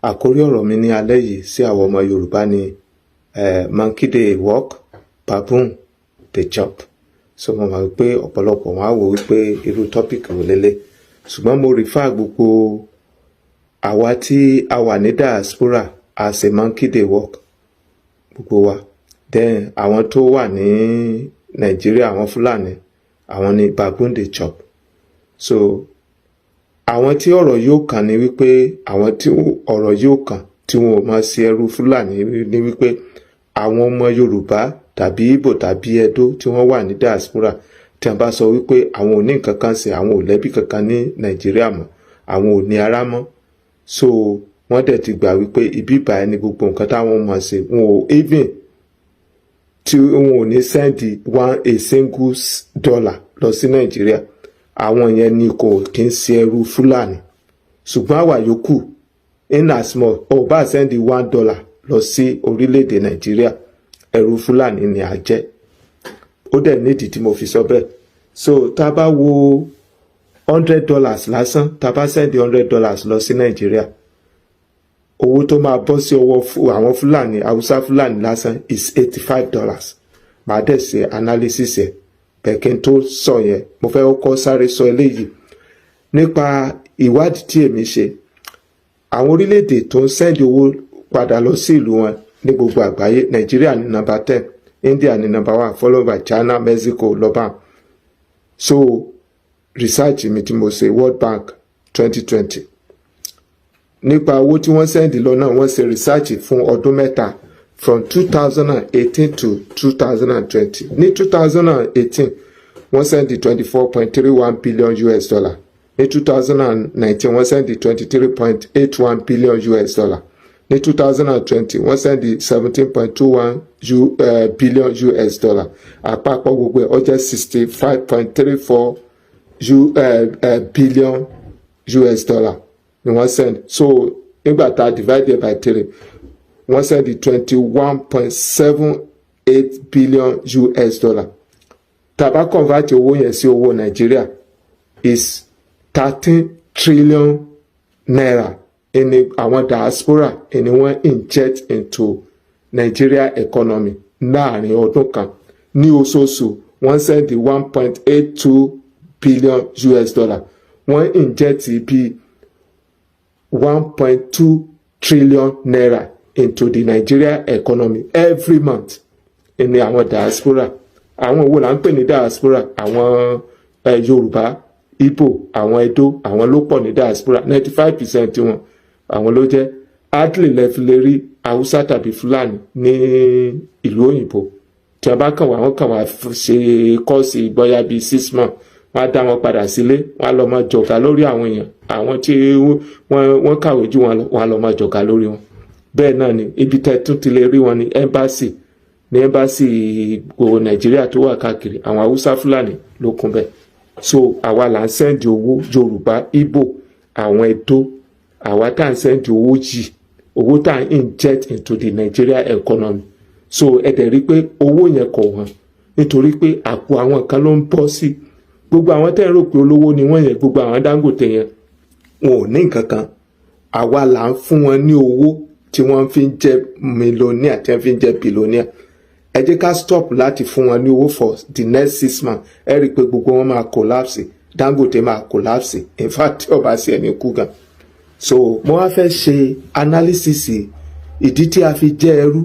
Àkórí ọ̀rọ̀ mi ní alẹ́ yìí sí àwọn ọmọ Yorùbá ni "Monkey dey work, baboon dey chop." So mo mọ̀ wípé ọ̀pọ̀lọpọ̀ wọn á wò wípé irú topic wo lélẹ̀, ṣùgbọ́n mo refer gbogbo àwa tí a wà ní diaspora as a monkey dey work, gbogbo wa. Then àwọn tó wà ní Nàìjíríà, àwọn Fúlàní, àwọn ni baboon dey chop. So àwọn tí ọ̀rọ̀ yóò kàn ní wípé àwọn tí ọ̀rọ̀ yóò kàn tí wọn ò máa ṣe ẹrú Fúlàní ní wípé àwọn ọmọ Yorùbá tàbí Ìgbò tàbí Ẹdó tí wọ́n wà ní diaspora, tí wọ́n bá sọ wípé àwọn ò ní nǹkan kan ṣe, àwọn ò lẹ́bí kankan ní Nàìjíríà mọ́, àwọn ò ní ará mọ́, so wọ́n dẹ̀ ti gbà wípé ibi ìbàyẹn ni gbogbo nǹkan táwọn máa ṣe. Wọn ò even tí wọn ò ní send one a single dollar lọ sí Nàìjíríà, àwọn yẹn ni kò kí ń ṣe ẹrú Fúlàní. Ṣùgbọ́n àwa yòókù, in as much o bá send $1 lọ sí orílẹ̀-èdè Nàìjíríà, ẹrú Fúlàní ni a jẹ́. Ó dẹ̀ nídìí tí mo fi sọ bẹ́ẹ̀. So tá a bá wo $100 lásán, tá a bá send $100 lọ sí Nàìjíríà, owó tó máa bọ́ sí ọwọ́ àwọn Fúlàní, Haúsá Fúlàní lásán, is $85. Màá dẹ̀ ṣe analysis ẹ̀ bẹ́ẹ̀. Kí n tó sọ yẹn, mo fẹ́ kọ́kọ́ sáré sọ eléyìí nípa ìwádìí tí èmi ṣe. Àwọn orílẹ̀-èdè tó ń send owó padà lọ sí ìlú wọn ní gbogbo àgbáyé, Nàìjíríà ní number 10, India ní number 1, followed by China, Mexico lọ́bà. So research mi tí mo ṣe, World Bank 2020, nípa owó tí wọ́n send lọ náà, wọ́n ṣe research fún ọdún 3, from 2018 to 2020. Ní 2018, wọ́n send 24.31 billion US dollar. Ní 2019, wọ́n send 23.81 billion US dollar. Ní 2020, wọ́n send 17.21 billion US dollar. Àpapọ̀ gbogbo ẹ̀, ó jẹ́ 65.34 billion US dollar ni wọ́n send. So nígbà tá a divide by three, wọ́n send 21.78 billion US dollar. Tá a bá convert owó yẹn sí owó Nàìjíríà, is 13 trillion naira ní àwọn diaspora ni wọ́n inject into Nigeria economy láàrin ọdún kan. Ní oṣooṣù, wọ́n send 1.82 billion US dollar. Wọ́n inject bíi 1.2 trillion naira into the Nigeria economy every month ní àwọn diaspora. Àwọn wo là ń pè ní diaspora? Àwọn Yorùbá, Igbo, àwọn Edo, àwọn ló pọ̀ ní diaspora. 95% wọn, àwọn ló jẹ́. Hardly lẹ fi lè rí Haúsá tàbí Fúlàní ní ìlú òyìnbó. Tí wọ́n bá kàn wá, wọ́n kàn wá ṣe course bóyá bíi 6 months, wọ́n á dá wọn padà sílé, wọ́n á lọ máa jọ̀gá lórí àwọn èèyàn. Àwọn tí wọ́n kàwé jù wọn lọ, wọ́n á lọ máa jọ̀gá lórí wọn. Bẹ́ẹ̀ náà ni ibi tẹ́ tún ti lè rí wọn ní embassy, ní embassy gbogbo Nàìjíríà tó wà káàkiri, àwọn Haúsá Fúlàní ló kún bẹ́ẹ̀. So àwa là ń send owó, Yorùbá, Ìgbò, àwọn Ẹdó, àwa tá à ń send owó yìí, owó tá à ń inject into the Nigeria economy. So ẹ dẹ̀ rí pé owó yẹn kò wọ́n, nítorí pé àpò àwọn kan ló ń bọ́ sí. Gbogbo àwọn tẹ́ ń rò pé olówó ni wọ́n yẹn, gbogbo àwọn Dangote yẹn, wọn ò ní nǹkan kan. Àwa là ń fún wọn ní owó tí wọ́n fi ń jẹ́ millionaire, tí wọ́n fi ń jẹ́ billionaire. Ẹ jẹ́ ká stop láti fún wọn ní owó for the next 6 months, ẹ rí i pé gbogbo wọn máa collapse. Dangote máa collapse, in fact, tí ó bá sí ẹni kú gan. So mo wá fẹ́ ṣe analysis ìdí tí a fi jẹ́ ẹrú.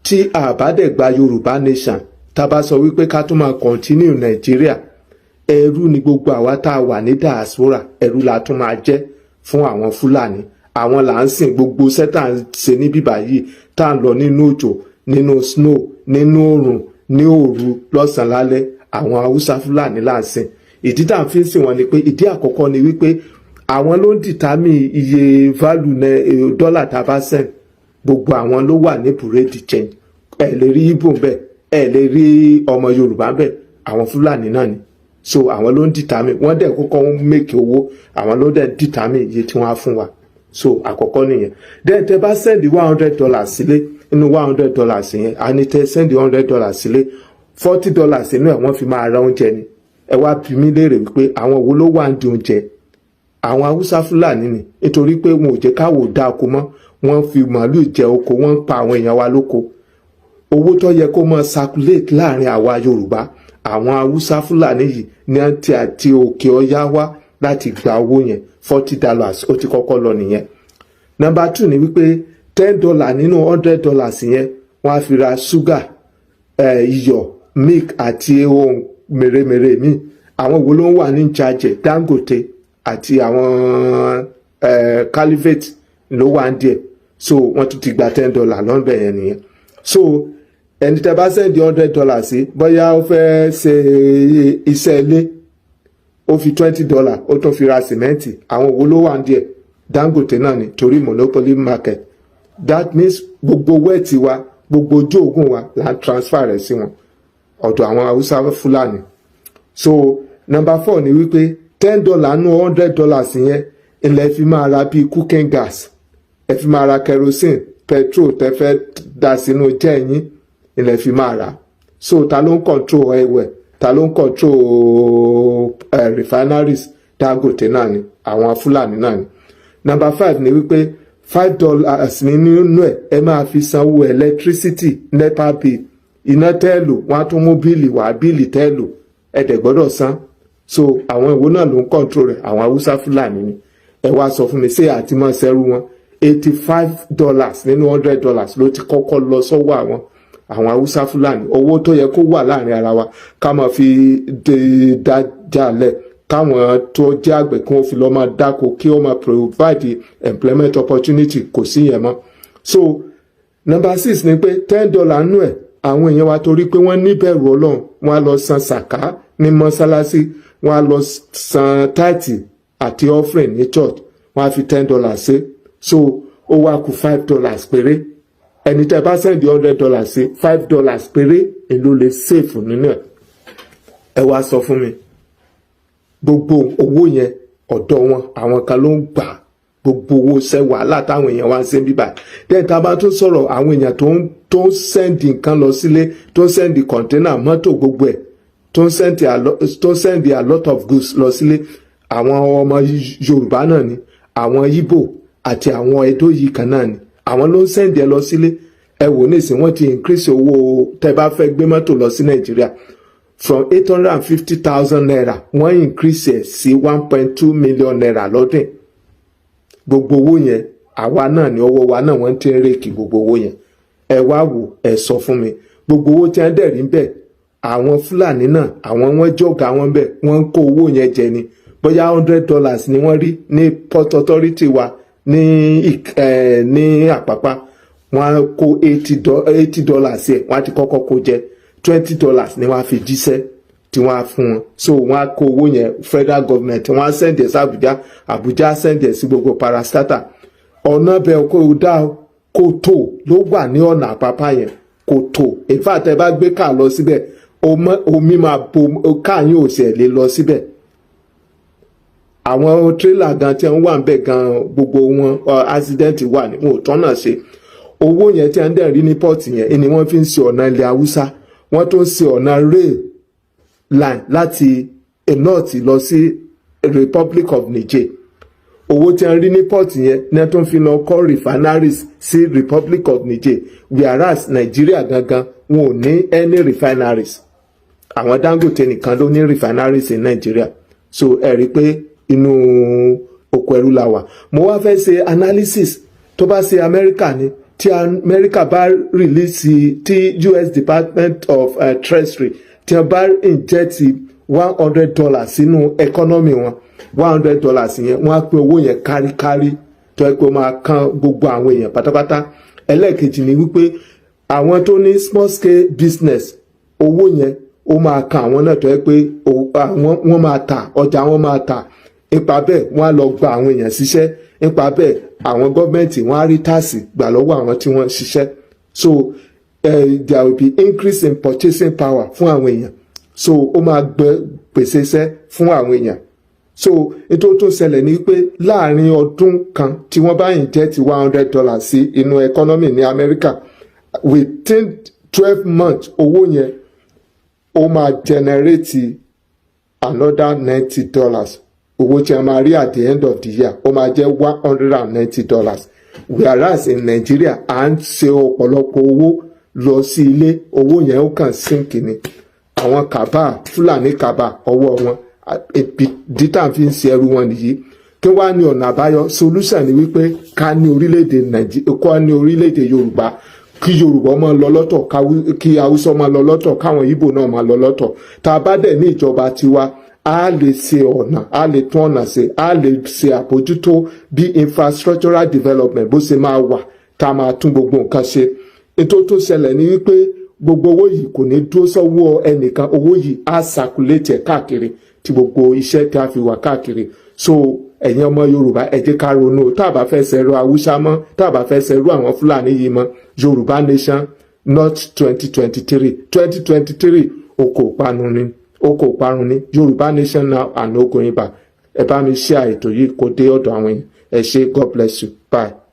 Tí a bá dẹ̀ gba Yorùbá nation, tá a bá sọ wípé ká tún máa continue Nàìjíríà, ẹrú ni gbogbo àwa tá a wà ní diaspora. Ẹrú la tún máa jẹ́ fún àwọn Fúlàní. Àwọn là ń sìn. Gbogbo sẹ́tà ń ṣe ní bíbá yìí, tá à ń lọ nínú òjò, nínú snow, nínú oòrùn, ní òru, lọ́sàn-án, lálẹ́, àwọn Haúsá Fúlàní là ń sìn. Ìdí tá à ń fi ń sìn wọn ni pé, ìdí àkọ́kọ́ ni wípé àwọn ló ń determine iye value dọ́là tá a bá send. Gbogbo àwọn ló wà ní bureau de change. Ẹ lè rí Ìgbò ńbẹ̀, ẹ lè rí ọmọ Yorùbá ńbẹ̀, àwọn Fúlàní náà ni. So àwọn ló ń determine. Wọ́n dẹ̀ kọ́kọ́ ń make owó, àwọn ló dẹ̀ determine iye tí wọ́n á fún wa. So àkọ́kọ́ nìyẹn. Then tẹ bá send $100 sílé, inú $100 yẹn, a ní tẹ send $100 sílé, $40 inú ẹ̀, wọ́n fi máa ra oúnjẹ ni. Ẹ wá bi mí léèrè wípé àwọn wo ló wà ń di oúnjẹ? Àwọn Haúsá Fúlàní ni, nítorí pé wọn ò jẹ́ káwò dá oko mọ́. Wọ́n fi màálù jẹ oko, wọ́n ń pa àwọn èèyàn wa lóko. Owó tó yẹ kó máa circulate láàrin àwa Yorùbá, àwọn Haúsá Fúlàní yìí ní àti àti òkè ọya wá láti gba owó yẹn. $40 ó ti kọ́kọ́ lọ nìyẹn. Number two ni wípé $10 nínú $100 yẹn, wọ́n á fi ra ṣúgà, iyọ̀, milk àti ohun mèremère míì. Àwọn wo ló ń wà ní charge? Dangote àti àwọn caliphate ló wà ń díẹ̀. So wọ́n tún ti gba $10 lọ́nbẹ̀ yẹn nìyẹn. So ẹni tẹ́ bá send $100 sí, bóyá ó fẹ́ ṣe iṣẹ́ ilé, ó fi $20, ó tún fi ra sìmẹ́ǹtì. Àwọn wo ló wà ń díẹ̀? Dangote náà ni, torí monopoly market. That means gbogbo wealth wa, gbogbo ojú oògùn wa là ń transfer rẹ̀ sí wọn, ọ̀dọ̀ àwọn Haúsá Fúlàní. So number four ni wípé $10 nú $100 yẹn ilẹ̀ fi máa ra bíi cooking gas, ẹ fi máa ra kerosene, petrol tẹ fẹ́ dà sínú jẹ́ yín, ilẹ̀ fi máa rà. So ta ló ń control oil? Ta ló ń control refineries? Dangote náà ni, àwọn Fúlàní náà ni. Number five ni wípé $5 nínú ẹ̀, ẹ máa fi sanwó electricity, NEPA bill, iná tẹ́ẹ̀lò. Wọ́n á tún mú bill wá, bill tẹ́ẹ̀lò, ẹ dẹ̀ gbọ́dọ̀ san. So àwọn ìwọ náà ló ń control rẹ̀? Àwọn Haúsá Fúlàní ni. Ẹ wá sọ fún mi, ṣé àti máa ṣẹ́rú wọn? $85 nínú $100 ló ti kọ́kọ́ lọ sọ́wọ́ àwọn Haúsá Fúlàní. Owó tó yẹ kó wà láàrin ara wa, ká máa fi dájà lẹ̀, káwọn tó jẹ́ àgbẹ̀ kí wọ́n fi lọ́ọ́ máa dáko, kí wọ́n máa provide employment opportunity, kò sí yẹn mọ́. So number six ni pé $10 nú ẹ̀, àwọn èèyàn wa, torí pé wọ́n níbẹ̀rù Ọlọ́run, wọ́n á lọ san sàká ní mọ́sálásí, wọ́n á lọ san tithe àti offering ní church, wọ́n á fi $10 ṣe. So ó wá kù $5 péré. Ẹni tẹ́ bá send $100 sí, $5 péré èló lè save nínú ẹ̀? Ẹ wá sọ fún mi. Gbogbo owó yẹn, ọ̀dọ̀ wọn, àwọn kan ló ń gbà. Gbogbo owó ṣẹ́ wàhálà táwọn èèyàn wá ń ṣe bíbà. Then tá a bá tún sọ̀rọ̀ àwọn èèyàn tó ń send nǹkan lọ sílé, tó ń send container, mọ́tò, gbogbo ẹ̀, tó ń send a lot of goods lọ sílé, àwọn ọmọ Yorùbá náà ni, àwọn Ìgbò àti àwọn Ẹdó yìí kan náà ni, àwọn ló ń send ẹ lọ sílé. Ẹ wò nísìnyí, wọ́n ti increase owó tẹ́ bá fẹ́ gbé mọ́tò lọ sí Nàìjíríà from ₦850,000, wọ́n increase ẹ̀ sí ₦1.2 million lọ́dún. Gbogbo owó yẹn, àwa náà ní ọwọ́ wa náà wọ́n ti ń rake gbogbo owó yẹn. Ẹ wá wò, ẹ sọ fún mi, gbogbo owó tí wọ́n dẹ̀ rí bẹ́ẹ̀, àwọn Fúlàní náà, àwọn wọn jọ̀gá wọn bẹ́ẹ̀, wọ́n ń kó owó yẹn jẹ ni. Bóyá $100 ni wọ́n rí ní Port Authority wa ní Àpápá, wọ́n á kó $80 ẹ̀, wọ́n á ti kọ́kọ́ kó jẹ. $20 ni wọ́n á fi jíṣẹ́ tí wọ́n á fún wọn. So wọ́n á kó owó yẹn, federal government, wọ́n á send ẹ̀ sí Àbújá, Àbújá send ẹ̀ sí gbogbo parastatal. Ọ̀nà bẹ́ẹ̀ kó dá, kòtò ló wà ní ọ̀nà Àpápá yẹn, kòtò. In fact, ẹ bá gbé car lọ síbẹ̀, omi máa bo car yín, ò sì lè lọ síbẹ̀. Àwọn tírélà gan tí wọ́n wà ń bẹ̀ gan, gbogbo wọn, accident wà ní wọn ò tọ́nà ṣe. Owó yẹn tí wọ́n dẹ̀ rí ní port yẹn ni wọ́n fi ń ṣe ọ̀nà ilẹ̀ Haúsá, wọ́n tún ń ṣe ọ̀nà rail line láti north lọ sí Republic of Niger. Owó tí wọ́n rí ní port yẹn ní wọ́n tún fi lọ kọ́ refineries sí Republic of Niger, whereas Nigeria gangan, wọn ò ní any refineries. Àwọn Dangote nìkan ló ní refineries in Nigeria. So ẹ rí i pé inú oko ẹrú la wà. Mo wá fẹ́ ṣe analysis. Tó bá ṣe Amẹ́ríkà ni, tí Amẹ́ríkà bá release, tí US Department of Treasury, tí wọ́n bá inject $100 sínú economy wọn, $100 yẹn, wọ́n á pín owó yẹn káríkárí, tó yẹ pé ó máa kan gbogbo àwọn èèyàn pátápátá. Ẹlẹ́ẹ̀kejì ni wípé àwọn tó ní small scale business, owó yẹn ó máa kan àwọn náà, tó yẹ pé wọ́n máa tà, ọjà wọn máa tà. Nípa bẹ́ẹ̀, wọ́n á lọ gba àwọn èèyàn ṣiṣẹ́. Nípa bẹ́ẹ̀, àwọn gọ́ọ̀mẹ̀ntì, wọ́n á rí tax gbà lọ́wọ́ àwọn tí wọ́n ṣiṣẹ́. So there will be increase in purchasing power fún àwọn èèyàn. So ó máa gbẹ pèsè iṣẹ́ fún àwọn èèyàn. So nítorí tó ṣẹlẹ̀ ní pé láàrin ọdún kan, tí wọ́n bá inject $100 sí inú economy ní Amẹ́ríkà, within 12 months, owó yẹn ó máa generate another $90. Owó tí a máa rí at the end of the year, ó máa jẹ́ $190, whereas in Nigeria, à ń ṣe ọ̀pọ̀lọpọ̀ owó lọ sí ilé, owó yẹn ó kàn sink ni. Àwọn cabal, Fúlàní cabal, ọwọ́ wọn ìdí tá à ń fi ń ṣe ẹrú wọn nìyí. Kí wàá ní ọ̀nà àbáyọ? Solution ni wípé ká ní orílẹ̀-èdè Nàìjíríà, kó ní orílẹ̀-èdè Yorùbá, kí Yorùbá máa lọ lọ́tọ̀, kí Haúsá máa lọ lọ́tọ̀, káwọn Ìgbò náà máa lọ lọ́tọ̀. Tá a bá dẹ̀ ní ìjọba tiwa, a lè ṣe ọ̀nà, a lè tún ọ̀nà ṣe, a lè ṣe àbójútó bí infrastructural development bó ṣe máa wà, tá a máa tún gbogbo nǹkan ṣe. Ètò tó ṣẹlẹ̀ ní wípé gbogbo owó yìí kò ní dúró sọ́wọ́ ẹnìkan. Owó yìí á circulate ẹ̀ káàkiri, tí gbogbo iṣẹ́ tí a fi wà káàkiri. So ẹ̀yin ọmọ Yorùbá, ẹ jẹ́ ká ronú. Tá a bá fẹ́ ṣẹrú Haúsá mọ́, tá a bá fẹ́ ṣẹrú àwọn Fúlàní yìí mọ́, Yorùbá nation, not 2023. 2023, oko ìparun ni, oko ìparun ni. Yorùbá nation now and no going back. Ẹ bá mi share ètò yìí kó dé ọ̀dọ̀ àwọn èèyàn. Ẹ ṣé. God bless you. Bye.